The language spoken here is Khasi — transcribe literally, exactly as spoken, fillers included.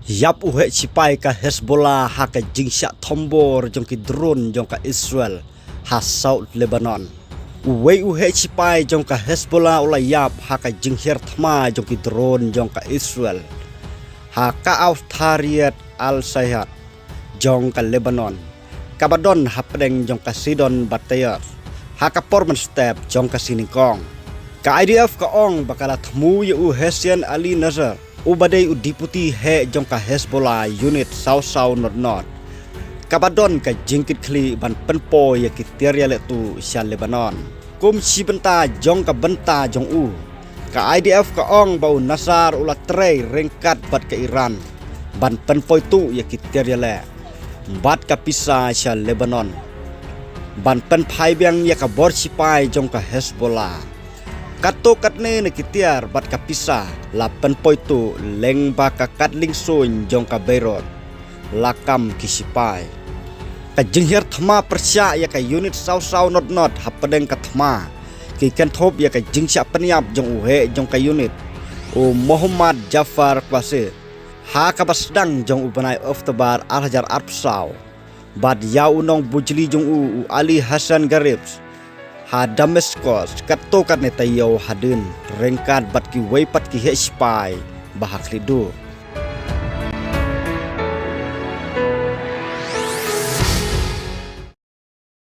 Ïap u heh shipai ka Hezbollah ha ka jingshah thombor jong ki drone jong ka Israel ha South Lebanon. Uwei u heh shipai jong ka Hezbollah u la ïap ha ka jinghiar thma jong ki drone jong ka Israel ha ka Aw Tahrir al-Sham jong ka Lebanon, kaba don hapdeng jong ka Sidon bad Tyre ha ka por mynstep jong ka sngi nyngkong. Ka I D F ka ong ba ka la thmu ïa u Hussein Ali Nasser, uba dei u deputy heh jong ka Hezbollah Unit saw saw nod nod, kaba don ka jingkitkhlieh ban pynpoi ïa ki tiar ïaleh tuh sha Lebanon, kum shi bynta jong ka bynta jong u. Ka I D F ka ong ba u Nasser u la trei ryngkat bad ka Iran ban pynpoi tuh ïa ki tiar ïaleh bad ka pisa sha Lebanon ban pynphai biang ïa ka bor shipai jong ka Hezbollah. Katto katne na ki tiar bad ka pisa la pynpoi tuh lyngba ka kadlieng suiñ jong ka Beirut, la kam ki shipai. Ka jinghiar thma pyrshah ïa ka Unit saw saw nod nod hapdeng ka thma ki kynthup ïa ka jingshah pynïap jong u heh jong ka unit, u Mohammad Jafar Qassem, ha kaba sdang jong u bnai October ar hajar arphew saw, bad ïa u nongbujli jong u, u Ali Hassan Gharib, ha Damascus, katto katne taïew hadien, ryngkat bad kiwei pat ki heh shipai ba ha khlieh duh.